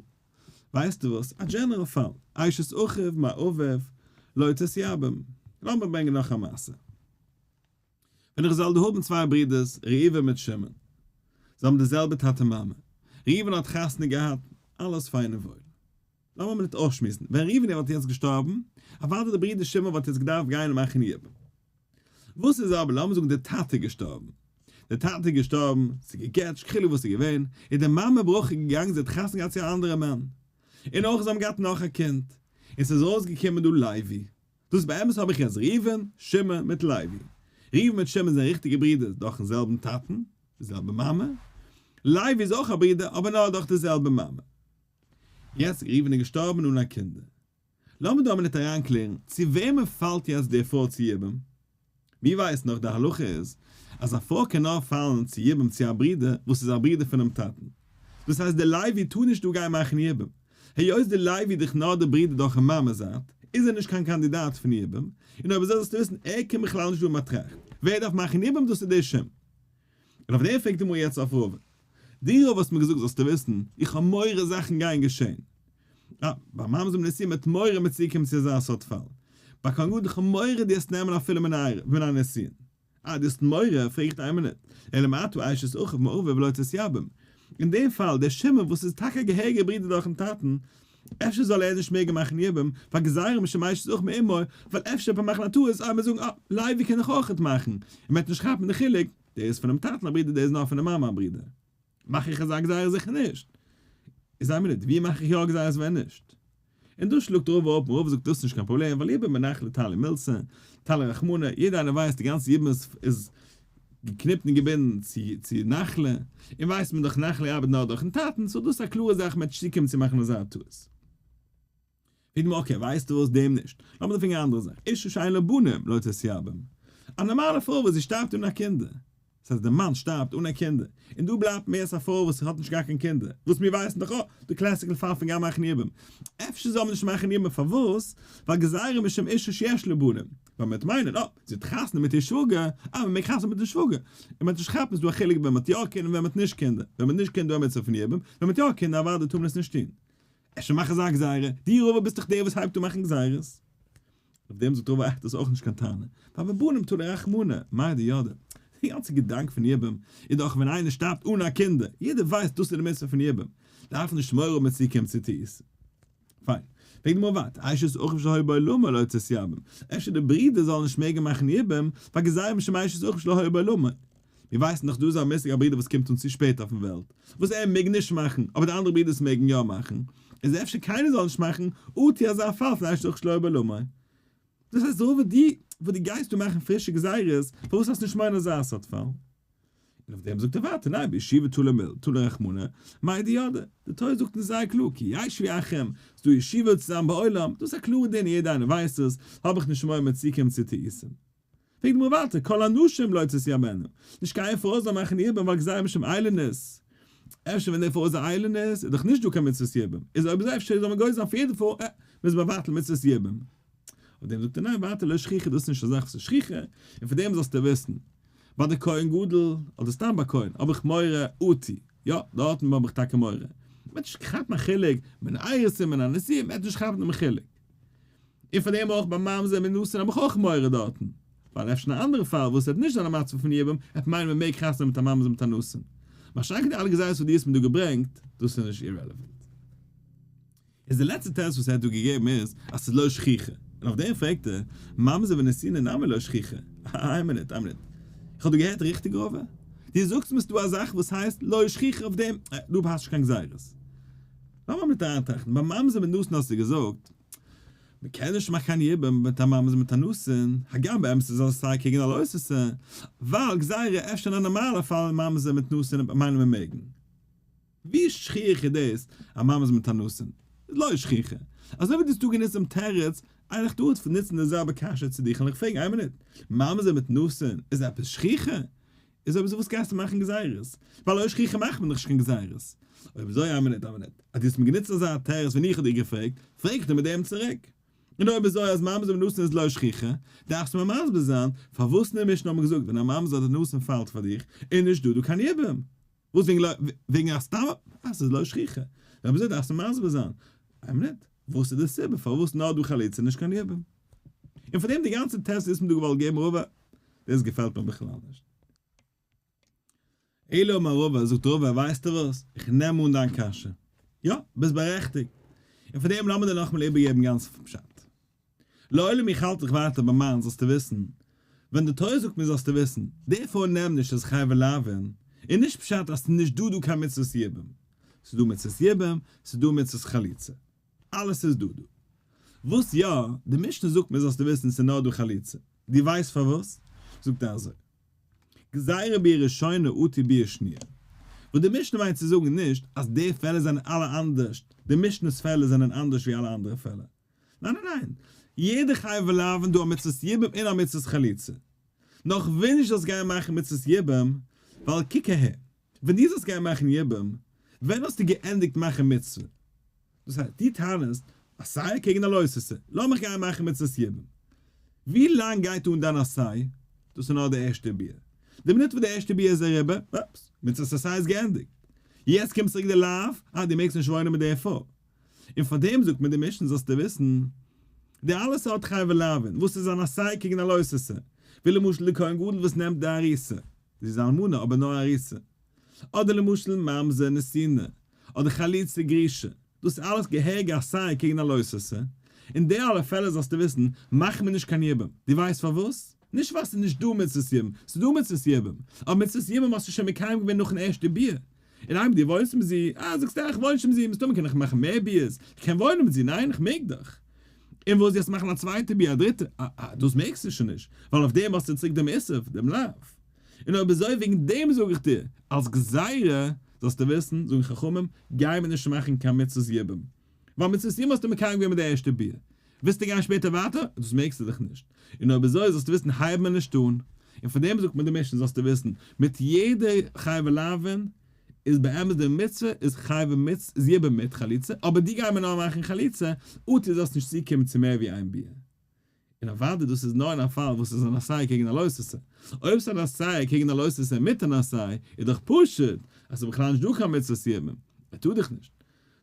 ווייסטו וואס, א general פאל, אשת אחיו מאביו לא תתייבם, לאמיר ברענגען נאך א מעשה. ווען איך זאל דא האבן צוויי ברידערס ראובן מיט שמעון, זיי האבן די זעלבע טאטע מאמע, ראובן האט חתונה געהאט, אלעס פיין און וואויל. לאמיר מינוט אויסשמועסן, ווען ראובן וואלט יעצט געשטארבן, אוודאי די ברודער שמעון וואלט יעצט געדארפט גיין און מאכן יבום. וואס איז אבער, לאמיר זאגן די טאטע איז געשטארבן, די טאטע איז געשטארבן, ס'איז געגעטשט, כאילו וואס איז געווען, איז די מאמע ברכה געגאנגען, זי האט חתונה געהאט צו א אנדערע מאן, און אויך זיי האבן געהאט נאך א קינד, און ס'איז ארויסגעקומען דא לוי. דאס באמת האב איך יעצט ראובן, שמעון מיט לוי. ראובן מיט שמעון זענען ריכטיגע ברידער דורכן זעלבן טאטן, די זעלבע מאמע. לוי איז אויך א ברודער אבער נאר דורך די זעלבע מאמע. יעצט ראובן איז געשטארבן אן א קינדער. לאמיר דא א מינוט אריינקלערן, צו וועמען פאלט יעצט די פרוי צו יבום? מיר ווייסן דאך די הלכה איז אז א פרוי קען נאר פאלן צו יבום צו א ברודער וואס איז א ברודער פונעם טאטן. דאס הייסט די לוי טאר נישט דא גיין מאכן יבום. היות די לוי דאך נאר די ברודער דורכן מאמע זייט, איז ער נישט קיין קאנדידאט פון יבום, און אויב אזוי זאלסטו וויסן ער קומט בכלל נישט דא אין באטראכט. ווער דארף מאכן יבום דאס איז דער שמעון. און אויף דעם פרעגט די גמרא יעצט אויף רבא. די רבא האסט מיר געזאגט זאלסטו וויסן, איך האב מורא זאכן גייען געשען. אה, ביי ממזר ונשיאים האט מורא מען צוקומט צו אזא סארט פאל. ביי כהן גדול איך האב מורא דו העסט נעמען אפילו מן הנשיאים. אה, דו האסט מורא, פרעג איך איין מינוט, אלא מעתה אשת אחיו מאביו לא תתייבם. אין דעם פאל, דער שמעון וואס איז טאקע א געהעריגער ברודער דורכן טאטן, אפשר זאל ער נישט מעגן מאכן יבום, פאר גזירה משום אשת אחיו מאמו, ווייל אפשר וועט מען מאכן א טעות, אה, מ'וועט זאגן, אה, לוי קען דאך אויכעט מאכן, און מ'וועט נישט כאפן די חילוק, דער איז פונעם טאטן א ברודער דער איז נאר פונעם מאמע א ברודער. מאך איך אזא גזירה זיכער נישט. איז איין מינוט, ווי מאך איך יא גזירות ווען נישט? און דא שלאגט רבא אפ און רבא זאגט דאס איז נישט קיין פראבלעם ווייל יבום בנחלה תליא מילתא, תליא רחמנא, יעדער איינער ווייסט די גאנצע יבום איז געקניפט און געבינדן צו נחלה, און ווייסט מען דאך נחלה ארבעט נאר דורכן טאטן, so דאס איז א קלארע זאך מען וועט נישט צוקומען צו מאכן אזא טעות. פרעגט מען okay ווייסטו וואס דעם נישט, לאמיר דיר פרעגן א אנדערע זאך, אשה שאין לה בנים לא תתייבם, א נארמאלע פרוי וואס זי שטארבט אן א קינדער, דאס הייסט די מאן שטארבט אן א קינדער, און דא בלייבט מער א פרוי וואס האט נישט גאר קיין קינדער, וואס מיר ווייסן דאך אויך די classical פאל פון גיין מאכן יבום, אפשר זאל מען נישט מאכן יבום פארוואס? ווייל גזירה משום אשה שיש לה בנים, ווייל מען וועט מיינען אה זי האט חתונה מיט איר שוואגער, אה מען מעג חתונה מיט די שוואגער, און מען וועט נישט כאפן ס'איז דא א חילוק ווען מען האט יא קינדער און ווען מען האט נישט קינדער, ווען מען האט נישט קינדער איז א מצוה פון יבום, ווען מען האט יא קינדער אוודאי טאר מען עס נישט טון. אפשר מאך אזא גזירה, דו רבא ביסט דאך דער וואס הייבט אן מאכן גזירות. אויף דעם זאגט רבא עכט איז אויך נישט קיין טענה, ווייל בבנים תלי רחמנא, מאי דידע, די גאנצע געדאנק פון יבום איז דאך ווען איינער שטארבט אן א קינדער, יעדער ווייסט דאס איז די מצוה פון יבום, דארף נישט מורא האבן צוקומען צו טעות. פיין. פרעגט די גמרא ווייטער, אשת אחיו שלא היה בעולמו לא תתייבם, אפשר די ברידער זאלן נישט מעגן מאכן יבום, ווייל גזירה משום אשת אחיו שלא היה בעולמו. מיר ווייסן דאך דא איז א מושג א ברודער וואס קומט אן צו שפעט אויפן וועלט, וואס ער מעג נישט מאכן, אבער די אנדערע ברודערס מעגן יא מאכן, איז אפשר קיינער זאל נישט מאכן, אטו אזא פאל פון אשת אחיו שלא היה בעולמו. דאס הייסט רבא דו וואס דו גייסט דא מאכן פרישע גזירות, פארוואס האסטו נישט מורא אזא סארט פאל? און אויף דעם זאגט ער ווייטער, ניין בישיבה תלה מיל, תלה רחמנא, מאי דידע, די תורה זאגט אונז זייער קלאר, כי ישבו אחים, ס'דא ישיבה צוזאמען בעולם, דאס איז א קלארע דין יעדער איינער ווייסט עס, האב איך נישט מורא מיר צוקומען צו טעותים. פרעגט די גמרא ווייטער, כל הנשים לא תתייבמנה, נישט קיין איין פרוי זאל מאכן יבום ווייל גזירה משום איילונית, אפשר ווען די פרוי איז א איילונית איז דאך נישט דא קיין מצוות יבום, איז אויב אזוי אפשר זאל מען גוזר זיין פאר יעדע פרוי, אה, מ'איז מבטל מצוות יבום. אויף דעם זאגט ער ניין ווייטער לא שכיחא דאס איז נישט א זאך וואס איז שכיחא, און פאר דעם זאלסטו וויסן, ביי די כהן גדול, אדער סתם ביי כהן, האב איך מורא אטו, יא, דארטן האב איך טאקע מורא, מ'וועט נישט כאפן א חילוק בין אירוסין בין הנישואין, מ'וועט נישט כאפן דעם חילוק. און פאר דעם אויך ביי ממזר מיט נתין האב איך אויך מורא דארטן, ווייל אפשר אין א אנדערע פאל וואס עט נישט זיין א מצוה פון יבום, עט מיינען מען מעג חתונה מיט א ממזר מיט א נתין. מה שאין כן די אלע גזירות וואס דו האסט מיר דא געברענגט, דאס איז נישט irrelevant. איז די לעצטע תירוץ וואס ער האט דא געגעבן איז אז ס'איז לא שכיחא, און אויף דעם פרעגט ער, ממזר ונתינה נמי לא שכיחא? איין מינוט, איין מינוט, איך האב דא געהערט ריכטיג רבא? דו זאגסט מיר ס'דא א זאך וואס הייסט לא שכיחא אויף דעם, דא פאסט נישט קיין גזירות. לאמיר מיט אריינטראכטן, ביי ממזר מיט נתין האסטו געזאגט, מען קען נישט מאכן קיין יבום מיט א ממזר מיט א נתין, הגם באמת איז עס סיי קעגן א לא תעשה, ווייל גזירה אפשר אין א נארמאלע פאל ממזר מיט נתין מיינען מיר מעגן. ווי שכיח איז דאס א ממזר מיט א נתין? איז לא שכיחא. אזוי ווי דו האסט דא גענוצט דעם תירוץ, איין איך טעות פון נוצן די זעלבע קשיא צו דיך און איך פרעג איין מינוט, ממזר מיט נתין איז עפעס שכיחא? איז אויב אזוי וואס גייסטו מאכן גזירות? ווייל לא שכיחא מאכט מען דאך נישט קיין גזירות. אויב אזוי איין מינוט איין מינוט, אז דו האסט מיר גענוצט אזא תירוץ ווען איך האב דיר געפרעגט, פרעג איך דיר מיט דעם צוריק. און אויב אזוי אז ממזר ונתין איז לא שכיחא, דארפסטו מיר מסביר זיין פארוואס אין די משנה האט מען געזאגט ווען א ממזר אדער נתין פאלט פאר דיך איז נישט דא דא קיין יבום. וואס וועגן לא וועגן א סתם אז ס'איז לא שכיחא. אויב אזוי דארפסטו מסביר זיין איין מינוט, וואס איז די סיבה פארוואס נאר דא חליצה נישט קיין יבום. און פאר דעם די גאנצע טעסט וואס מ'האט דא געוואלט געבן רבא, דאס געפעלט מיר בכלל נישט. אלא אמר רבא, זאגט רבא, ווייסטו וואס, איך נעם אן דיין קשיא. יא, ביסט בארעכטיגט. און פאר דעם לאמיר דיר נאכאמאל איבערגעבן גאנץ פשט. לעולם איך האלט זיך ווייטער ביי מיינס זאלסטו וויסן, ווען די תורה זאגט מיר זאלסטו וויסן, דערפאר נעם נישט אז חייבי לאווין, איז נישט פשט אז ס'איז נישט דא דא קיין מצוות יבום. ס'איז דא מצוות יבום, ס'איז דא מצוות חליצה. אלעס איז דא דא. וואס יא, די משנה זאגט מיר זאלסטו וויסן ס'איז נאר דא חליצה. דו ווייסט פארוואס? זאגט ער אזוי, גזירה ביאה ראשונה אטו ביאה שניה. וואס די משנה מיינט צו זאגן נישט אז די פעלער זענען אלע אנדערש, די משנה'ס פעלער זענען אנדערש ווי אלע אנדערע פעלער. ניין ניין ניין, יעדע חייבי לאוין דא א מצוות יבום און א מצוות חליצה. נאר כ'וויל נישט זאלסט גיין מאכן מצוות יבום, ווייל קוק אהער, ווען דו זאלסט גיין מאכן יבום, ווען האסטו געענדיגט מאכן מצוה? דאס הייסט, דו טענה'סט עשה קעגן א לא תעשה, לאמיך גיין מאכן מצוות יבום. ווי לאנג גייט אן דיין עשה? דאס איז נאר די ערשטע ביאה. די מינוט וואס די ערשטע ביאה איז אריבער, אופס, מצוות עשה איז געענדיגט. יעצט קומט צוריק די לאו, אה, דו מעגסט נישט וואוינען מיט די פרוי. און פאר דעם זאגט מען די משנה זאלסטו וויסן, די אלע סארט חייבי לאווין וואס איז אן עשה קעגן א לא תעשה, ווי למשל די כהן גדול וואס נעמט די ארוסה, זי איז א אלמנה אבער נאר ארוסה, אדער למשל ממזר נתינה, אדער חליצה גרושה, דאס איז אלעס געהעריגע עשה קעגן א לא תעשה, אין די אלע פעלער זאלסטו וויסן, מאכט מען נישט קיין יבום, דו ווייסט פארוואס? נישט ווייל ס'איז נישט דא מצוות יבום, ס'איז דא מצוות יבום, אבער מצוות יבום האסטו שוין מקיים געווען נאכן ערשטע ביאה, און אויב דו וואוינסט מיט זי, אה, זאגסטו איך וואוין נישט מיט זי, מסתמא קען איך מאכן מער ביאות, איך קען וואוינען מיט זי, ניין? איך מעג דאך. און וואס, גייסט מאכן א צווייטע ביאה, א דריטע, אה, אה, דאס מעגסטו שוין נישט, ווייל אויף דעם האסטו צוריק דעם איסור, דעם לאו. און אויב אזוי וועגן דעם זאג איך דיר, אלס גזירה, זאלסטו וויסן, זאגן חכמים, גיי מיר נישט מאכן קיין מצוות יבום. ווייל מצוות יבום האסטו מקיים געווען מיט די ערשטע ביאה. ווילסטו גיין שפעטער ווייטער? דאס מעגסטו דאך נישט. און אויב אזוי זאלסטו וויסן הייב מיר נישט אן. און פון דעם זאגט מען די משנה זאלסטו וויסן, מיט יעדע חייבי לאווין איז באמת די מצוה איז חייבי מצ איז יבום מיט חליצה, אבער דו גיי מיר נאר מאכן חליצה, אטו זאלסט נישט צוקומען צו מער ווי איין ביאה. און אוודאי דאס איז נאר אין א פאל וואס איז אן עשה קעגן א לא תעשה. אויב ס'איז אן עשה קעגן א לא תעשה מיט אן עשה, איז דאך פשוט אז ס'איז בכלל נישט דא קיין מצוות יבום, ער טאר דאך נישט.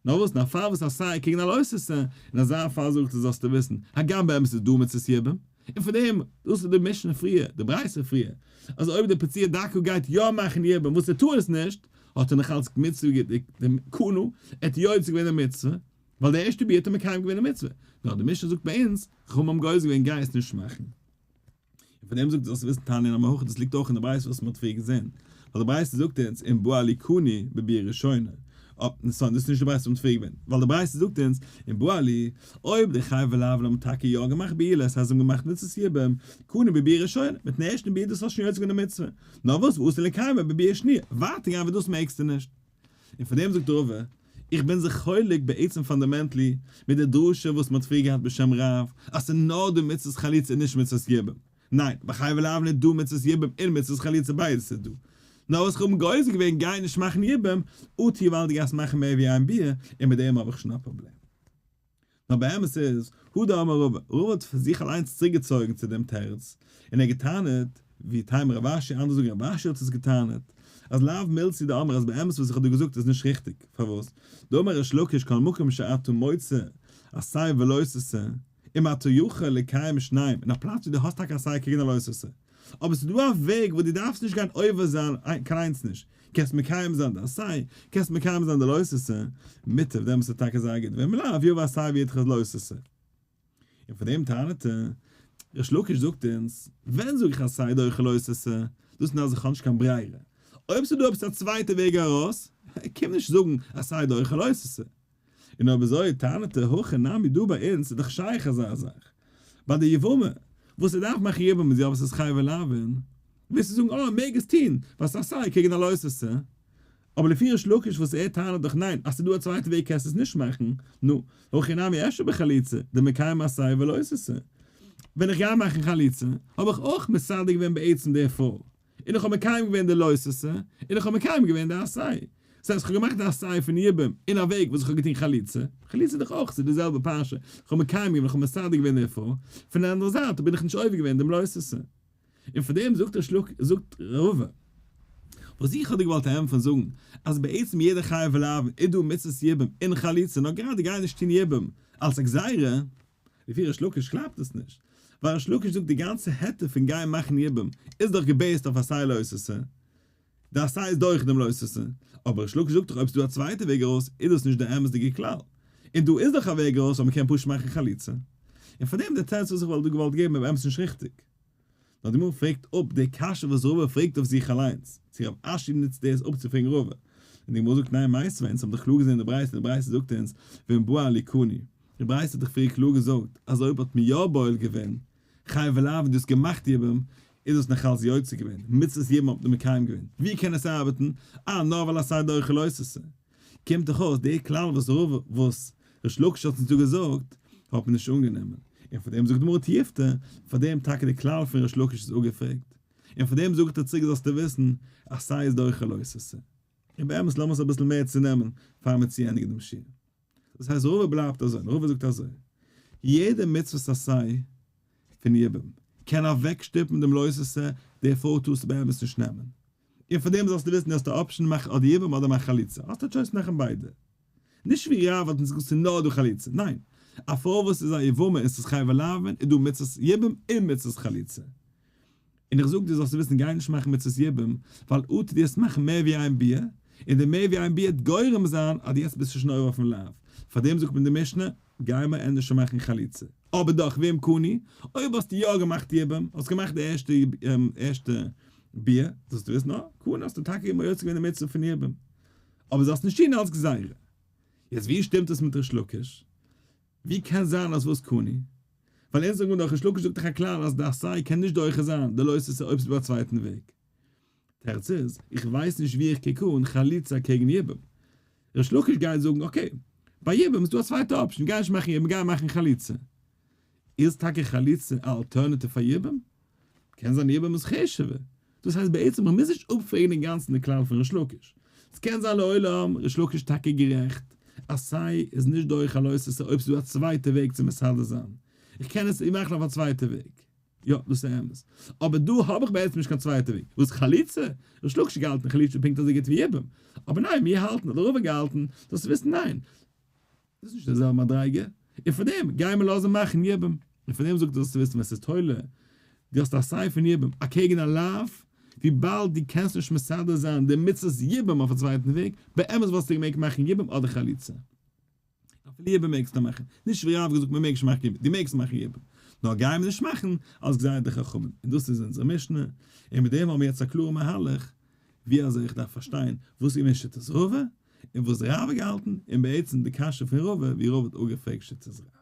נאר וואס אין א פאל וואס עשה קעגן א לא תעשה, אין אזא פאל זאגט ער זאלסטו וויסן, הגם באמת איז דא מצוות יבום, און פון דעם, דאס איז די משנה פריער, די ברייתא פריער, אז אויב די פצוע דכא גייט יא מאכן יבום וואס ער טאר עס נישט, האט ער נאך אלץ מצוה קנו, ער האט יוצא געווען די מצוה, ווייל די ערשטע ביאה האט ער מקיים געווען די מצוה, נאר די משנה זאגט ביי אונז, חכמים האבן גוזר געווען גיי עס נישט מאכן. און פון דעם זאגט זאלסטו וויסן תניא נמי הכי, דאס ליגט אויך אין די ברייתא וואס מען האט פריער געזען, ווייל די ברייתא זאגט אונז אם בעלו קנו בביאה ראשונה, sorry דאס איז נישט די ברייתא וואס מען האט פריער געווען, ווייל די ברייתא זאגט אונז אם בעלו, אויב די חייבי לאווין האבן טאקע יא געמאכט בעילה, עס הייסט זיי האבן געמאכט מצות יבום, קנו בביאה ראשונה, מיטן ערשטן ביאה דאס האסט שוין יוצא געווען די מצוה, נאר וואס ואסור לקיימה בביאה שניה, ווייטער גיין ווי דאס מעגסטו נישט. און פאר דעם זאגט רבא, איך בין זיך חולק בעצם fundamentally מיט די דרשה וואס מ'האט פריער געהאט בשם רב, אז ס'איז נאר דא מצות חליצה און נישט מצות יבום. ניין, ביי חייבי לאווין איז דא מצות יבום און מצות חליצה ביידעס איז דא. נאר וואס כ'האב גוזר געווען גיי נישט מאכן יבום, אטו ווייל דו גייסט מאכן מער ווי איין ביאה, און מיט דעם האב איך שוין א פראבלעם. נאר באמת איז, הא דאמר רבא, רבא האט פון זיך אליינס צוריקגעצויגן צו דעם תירוץ, און ער האט געטענה'ט, ווי תימא רב אשי, אנדערע זאגן רב אשי האט עס געטענה'ט, אז לאו מילתא דאמר אז באמת וואס איך האב דא געזאגט איז נישט ריכטיג, פארוואס? דאמר ריש לקיש כל מקום שאתה מוצא עשה ולא תעשה, אם אתה יכול לקיים שניהם, אין א פלאץ ווי דו האסט טאקע עשה קעגן א לא תעשה, אבער ס'איז דא א וועג וואס דו דארפסט נישט גיין עובר זיין קיין איינס נישט, קענסט מקיים זיין די עשה, קענסט מקיים זיין די לא תעשה, מוטב, דעמאלטס איז טאקע זייער גוט, ואם לאו, יבא עשה וידחה לא תעשה. און פון דעם טענה'ט ער, ריש לקיש זאגט אונז, ווען זאג איך עשה דוחה לא תעשה, דאס איז נאר אז איך האב נישט קיין ברירה, אויב ס'איז דא עפעס א צווייטע וועג ארויס, קום נישט זאגן עשה דוחה לא תעשה. און אויב אזוי טענה'ט ער הכא נמי דא ביי אונז איז דאך שייך אזא זאך ביי די יבמה וואס ער דארף מאכן יבום מיט זי אבער ס'איז חייבי לאווין וועסטו זאגן אה ער מעג עס טוהן ווייל ס'איז עשה קעגן א לא תעשה אבער לפי ריש לקיש וואס ער טענה'ט דאך ניין אז ס'איז דא א צווייטע וועג קענסטו עס נישט מאכן נו הכא נמי אפשר בחליצה דמקיים עשה ולא תעשה ווען איך גיי מאכן חליצה האב איך אויך מסדר געווען בעצם די פרוי און איך האב מקיים געווען די לא תעשה, און איך האב מקיים געווען די עשה. דאס הייסט, איך האב געמאכט די עשה פון יבום אין א וועג וואס איך האב געטון חליצה. חליצה איז דאך אויך, ס'איז די זעלבע פרשה. איך האב מקיים געווען, איך האב מסדר געווען די פרוי. פון די אנדערע זייט בין איך נישט עובר געווען דעם לא תעשה. און פאר דעם זאגט ריש לקיש, זאגט רבא, וואס איך האב דיר געוואלט ענטפערן זאגן, אז בעצם יעדער חייבי לאווין איז דא מצות יבום און חליצה, נאר גראדע גיי נישט טון יבום אלס א גזירה, לפי ריש לקיש קלאפט עס נישט, ווייל ריש לקיש זאגט די גאנצע היתר פון גיין מאכן יבום איז דאך גע base ט אויף עשה לא תעשה, די עשה איז דוחה דעם לא תעשה, אבער ריש לקיש זאגט דאך אויב ס'דא א צווייטע וועג ארויס איז דאס נישט די אמת'דיגע כלל, און דא איז דאך א וועג ארויס אז מ'קען פשוט מאכן חליצה, און פארדעם די תירוץ וואס איך וואלט דא געוואלט געבן איז באמת נישט ריכטיג. נאר די גמרא פרעגט אפ די קשיא וואס רבא פרעגט אויף זיך אליינס, צו רב אשי נוצט דאס אפצופרעגן רבא, און די גמרא זאגט ניין מיתיבי אונז האבן דאך קלאר געזען אין די ברייתא, די ברייתא זאגט אונז ואם בעלו קנו, די ברייתא האט דאך פריער קלאר געזאגט אז אויב האט מען יא בועל געווען חייבי לאווין דאס געמאכט יבום. איז דאס נאכאלץ יוצא געווען, מצוות יבום האט מען מקיים געווען, ווי קען עס ארבעטן? אה, נאר ווייל עשה דוחה לא תעשה. קומט דאך אויס די כלל וואס רבא וואס ריש לקיש האט אונז דא געזאגט האט מען נישט אנגענומען, און פאר דעם זאגט די גמרא תיובתא, פאר דעם טאקע די כלל פון ריש לקיש איז אפגעפרעגט, און פאר דעם זאגט ער צוריק זאלסטו וויסן עשה איז דוחה לא תעשה. און באמת לאמיר עס אביסל מער צונעמען פאר מיר צוענדיגן דעם שיעור. דאס הייסט רבא בלייבט אזוי, און רבא זאגט אזוי, יעדע מצוות עשה פון יבום קען אוועקשטופן דעם לא תעשה, די פרוי טארסטו באמת נישט נעמען, און פאר דעם זאלסטו וויסן דו האסט א option מאך אדער יבום אדער מאך חליצה, האסט א choice מאכן ביידע. נישט ווי רב האט אונז געזאגט ס'איז נאר דא חליצה, ניין, א פרוי וואס איז א יבמה און ס'איז חייבי לאוין איז דא מצות יבום און מצות חליצה. און איך זאג דיר זאלסטו וויסן גיי נישט מאכן מצות יבום, ווייל אט דו וועסט מאכן מער ווי איין ביאה, און די מער ווי איין ביאה וועט גורם זיין אז יעצט ביסטו שוין עובר אויפן לאו, פארדעם זאגט מען די משנה, גיי מיר ענדערש מאכן חליצה. אבער דאך ואם קני, אויב האסטו יא געמאכט יבום, האסט געמאכט די ערשטע ערשטע ביאה, זאלסטו וויסן, אה, קני האסטו טאקע יוצא געווען די מצוה פון יבום, אבער זאלסט נישט טון אלס גזירה. יעצט ווי שטימט עס מיט ריש לקיש? ווי קען זיין אז וואס קני? ווייל אונז זאגן דאך ריש לקיש זאגט דאך א כלל אז די עשה קען נישט דוחה זיין די לא תעשה אויב ס'איז דא א צווייטן וועג. תירוץ איז, איך ווייס נישט ווי איך קוק אן חליצה קעגן יבום. ריש לקיש גייט זאגן okay, ביי יבום איז דא א צווייטע option, גיי נישט מאכן יבום גיי מאכן חליצה. איז טאקע חליצה א alternative פאר יבום? קען זיין יבום איז חשוב'ער. דאס הייסט בעצם איך מוז נישט אפפרעגן אינגאנצן די כלל פון ריש לקיש. ס'קען זיין לעולם ריש לקיש טאקע גערעכט אז סיי איז נישט דוחה א לא תעשה אויב ס'איז דא א צווייטע וועג צו מסדר זיין. איך קען עס מאכן אויף א צווייטע וועג. יא, דאס איז אמת. אבער דא האב איך בעצם נישט קיין צווייטע וועג. וואס חליצה? ריש לקיש האט געהאלטן חליצה פונקט אזוי גוט ווי יבום. אבער ניין, מיר האלטן, אדער רבא געהאלטן, זאלסט וויסן ניין. דאס איז נישט די זעלבע מדריגה, און פאר דעם גייען מיר לאזן מאכן יבום, און פאר דעם זאגט ער זאלסטו וויסן ווען ס'איז תולה, דו האסט א עשה פון יבום אקעגן א לאו, וויבאלד דו קענסט נישט מסדר זיין די מצות יבום אויף א צווייטן וועג, באמת וואלסטו געמעגט מאכן יבום אדער חליצה. אפילו יבום מעגסטו מאכן, נישט ווי רב געזאגט מען מעג נישט מאכן יבום, דו מעגסט מאכן יבום, נאר גייען מיר נישט מאכן אלס גזירת די חכמים, און דאס איז אונזער משנה, און מיט דעם האבן מיר יעצט א קלארע מהלך ווי אזוי איך דארף פארשטיין וואס איז געווען שיטת רבא, און וואס רב האט געהאלטן, און בעצם די קשיא פון רבא ווי רבא האט אפגעפרעגט שיטת רב.